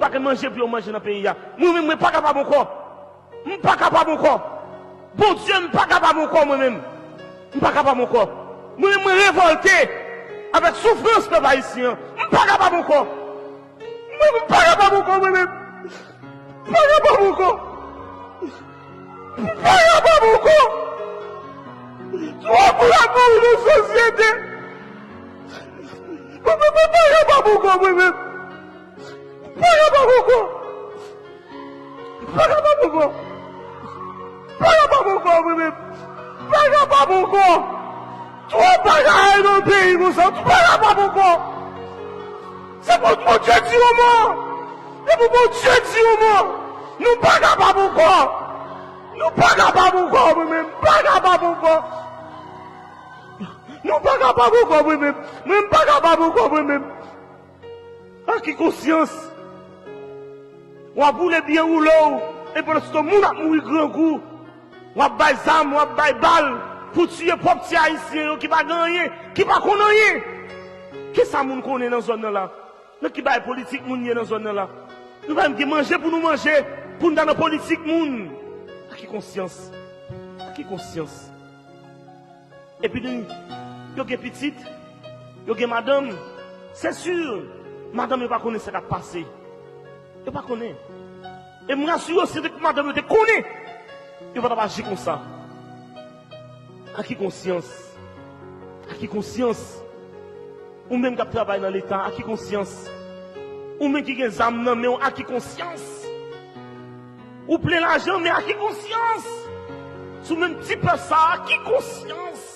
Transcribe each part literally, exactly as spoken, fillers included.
Pa gen manje pou yo manje nan peyi a. Mwen menm, mwen pa kapab ankò. M pa kapab ankò. Bondye, m pa kapab ankò, mwen menm. M pa kapab ankò. Mwen menm, mwen revòlte avèk soufrans pèp ayisyen an. M pa kapab ankò. Mwen menm, m pa kapab ankò, mwen menm. M pa kapab ankò. M pa kapab ankò. Twòp moun ap mouri nan sosyete. Mwen menm, mwen pa kapab ankò, mwen menm. M pa kapab ankò. M pa kapab ankò. M pa kapab ankò, mwen menm. M pa kapab ankò. Twòp bagay nan peyi konsa. M pa kapab ankò. Se pou Bondye di yon mo. Se pou Bondye di yon mo. Nou pa kapab ankò. Nou pa kapab ankò, mwen menm. M pa kapab ankò. Nou pa kapab ankò, mwen menm. Mwen, m pa kapab ankò, mwen menm. Ak ki konsyans? W ap woule byen woule w, e pandan se tan moun ap mouri grangou. W ap bay zam, w ap bay bal pou tiye pwòp ti Ayisyen yo ki pa gen anyen, ki pa konn anyen. Kisa moun konnen nan zòn nan la? Nan ki bagay politik moun ye nan zòn nan la? Nou pa menm gen manje pou nou manje, pou n ta nan politik moun. Ak ki konsyans? Ak ki konsyans? Epi nou, yo gen pitit, yo gen madanm. Se si, madanm yo pa konnen sa k ap pase. Yo pa konnen. E m rasire w, si te madanm yo te konnen, yo pa t ap aji konsa. Ak ki konsyans? Ak ki konsyans? Ou menm k ap travay nan Leta, ak ki konsyans? Ou menm ki gen zam nan men w, ak ki konsyans? Ou plen lajan, men ak ki konsyans? Sou menm ti pèp sa a, ak ki konsyans?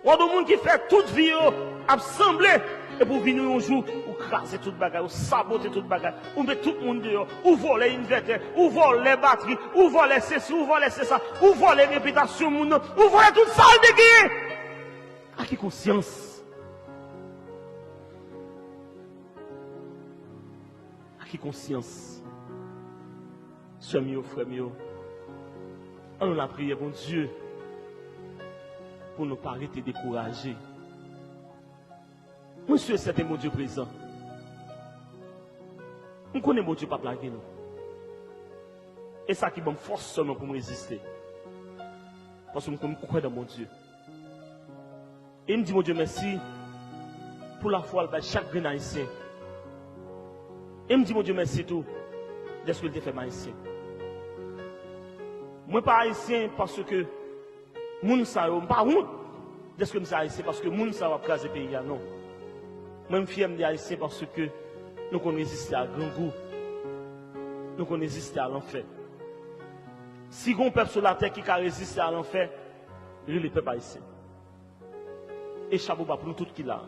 W ap yon moun ki fè tout vi yo ap sanble, epi w vini yon jou, ou kraze tout bagay, ou sabote tout bagay, ou met tout moun deyò, ou vòlè envètè, ou vòlè batri, ou vòlè sesi, ou vòlè sesa, ou vòlè repitasyon moun nan, ou vòlè tout sa l te genyen. Ak ki konsyans? Ak ki konsyans? Sè m yo, frè m yo, ann nou lapriyè Bondye pou nou pa rete dekouraje. Mwen si e sèten Bondye prezan. M konnen Bondye p ap lage nou. E sa ki ban m fòs sèlman pou m reziste. Paske m konn m kwè nan Bondye. E m di Bondye mèsi pou lafwa l bay chak grenn Ayisyen. E m di Bondye mèsi tou dèske l te fè m Ayisyen. Mwen pa Ayisyen paske moun sa yo, m pa wont dèske m se Ayisyen paske moun sa yo ap kraze peyi a, non. Mwen, m fyè m de Ayisyen paske nou konn reziste a grangou. Nou konn reziste a lanfè. Si gon pèp sou latè ki ka reziste a lanfè, li rele pèp ayisyen. E chapo ba pou nou tout ki la.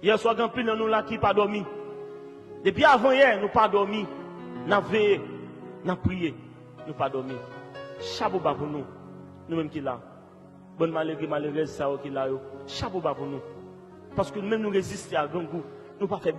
Yè swa, gen anpil nan nou la ki pa dòmi. Depi avan yè, nou pa dòmi. N ap veye, n ap priye. Nou pa dòmi. Chapo ba pou nou, nou menm ki la. Bann malere, malerèz sa yo ki la yo, chapo ba pou nou. Paske nou menm nou reziste a grangou. Nou pa fè